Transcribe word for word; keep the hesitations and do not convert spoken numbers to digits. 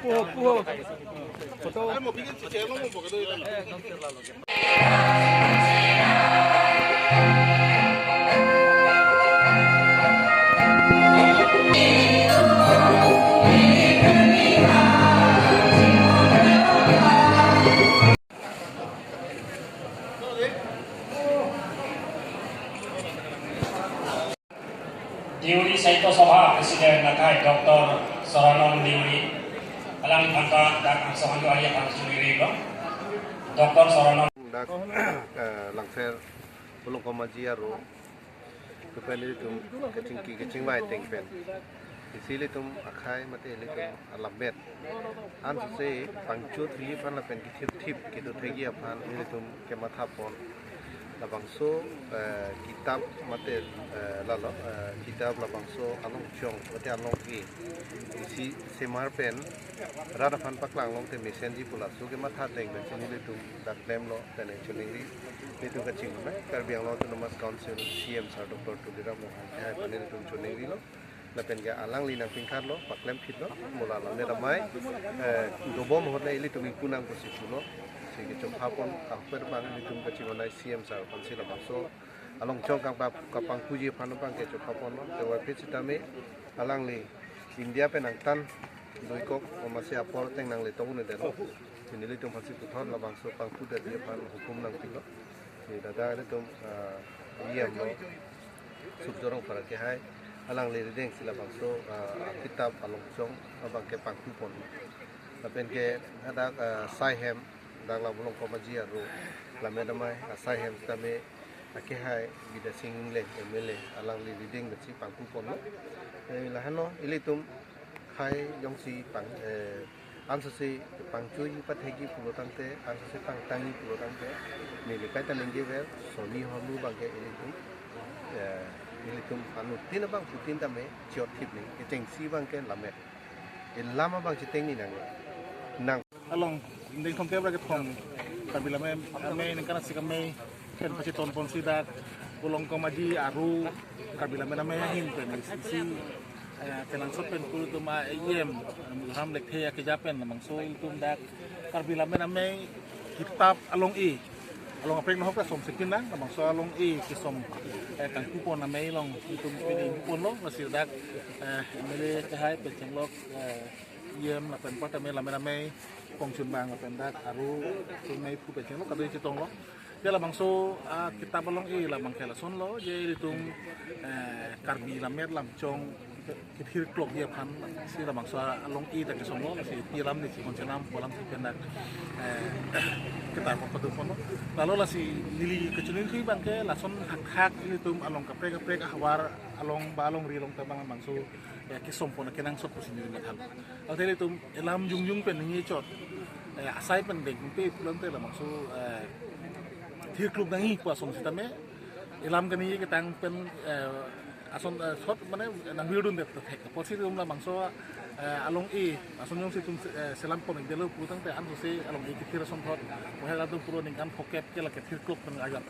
Puho, puho. Photo. Deuri Sahitya Sabha President akhai Doctor Saranon Deuri, alangphan ta dak angsong anjo ari aphan sumiri lo. Doctor Saranon. Dak, eh, Langser Bolong Komaji aro, kepen ilitum kachingki kachingvai ateng pen, isi ilitum akhai mate ilitum alammet ansose pangchot pili aphan lapen kithip thip kedo thekji aphan ilitum kematha pon. Labangso, eh, kitap mate, eh, lalo, eh, kitap labangso alongchong mate along-e isi semar pen rat aphan paklang longte mesenji pu laso kematha ateng pen si nelitum dak klemlo, pen choningri. Nelitum kachingki Karbi Anglong Autonomous Council C M sir Doctor Tuliram Ronghang akhai aphan nelitum choningrilo. Lapen ke alangli nangpingkhatlo, paklem phitlo, mo la alammet amei, eh, dobom ahut le ilitum ingpu nang pusi pulo. Si kechokha pon, ahokpet abang ilitum kachinghon-ai C M sir aphan si labangso alongchong kangpa kapangpuji aphan abang kechokha ponlo. Te wapit sitame alangli India pen angtan doikok, o masi apor ateng nangle tong-un-edetlo. Si nelitum aphan si puthot labangso pangpudetji aphan hukum nangpilo. Si ladak ilitum, ah, E M lo, Surjya Rongphar akhai, alangli rideng si labangso, ah, kitap alongchong abang ke pangpu pon. Lapen ke hadak, ah, asai hem, dak la Bolong Komaji aro alammet amei, asai hem sitame akhai Bidya Sing Engleng M L A, alangli rideng pen si pangpu ponlo. Eh, lahenlo, ilitum akhai jongsi pang, eh, ansose pangchoi pathekji pulo tangte, ansose pangtangji pulo tangte, neli kaita ningjever, soni hormu abang ke ilitum, eh, ilitum anuttin abangphutin tame chot thip nang, kechengsi abang ke lammet. Ilam abang chiteng ni nang. Nang. Along, ding thomkep ra kethom, Karbi Lammet Amei, ningkan asik amei, pen pachiton ponsi dak Bolong Komaji aro Karbi Lammet Amei ahin pen isi, eh, kenangsot pen pu ilitum a-E M, Ram Lekthe akeja pen labangso ilitum dak Karbi Lammet Amei kitap along-e, along kaprek nahok ta som sekin nang, labangso along-e kesom, eh, kangpu pon amei along ilitum pini ponlo, lasi dak, eh, M L A akhai pen chenglok, eh, E M lapen pat amei lammet amei, pongchun abang lapen dak aro chunmei pu pen chenglok kado chetonglo. Je labangso, ah, kitap along-e labang ke lasonlo, je ilitum, eh, Karbi lammet lamchong kethir klokji aphan si labangso along-e ta kesomlo, si pi alam ni si konsenam pu alam si pen dak, eh, ketar pon padu ponlo. Lalo lasi neli kachiningri abang ke lason hakhak ilitum along kaprek kaprek ahavar along ba alongri along ta abang labangso, eh, kesom pon kenangsot pusi neli matha. Athe ilitum ilam jongjong pen ningje chot, eh, asai pen dengpe pulote labangso, eh, thirkluk nangji pu ason sitame ilam kaningje ketang pen, eh, ason, eh, sot mane nangvirdundet thek. Apotsi ilitum labangso, eh, along-e ason jongsi itum, eh, selam pon-ikdetlo pu tangte ansose along-e kethir asonthot, pu halatum puro ningkan phokep ke la kethirkluk pen ajat.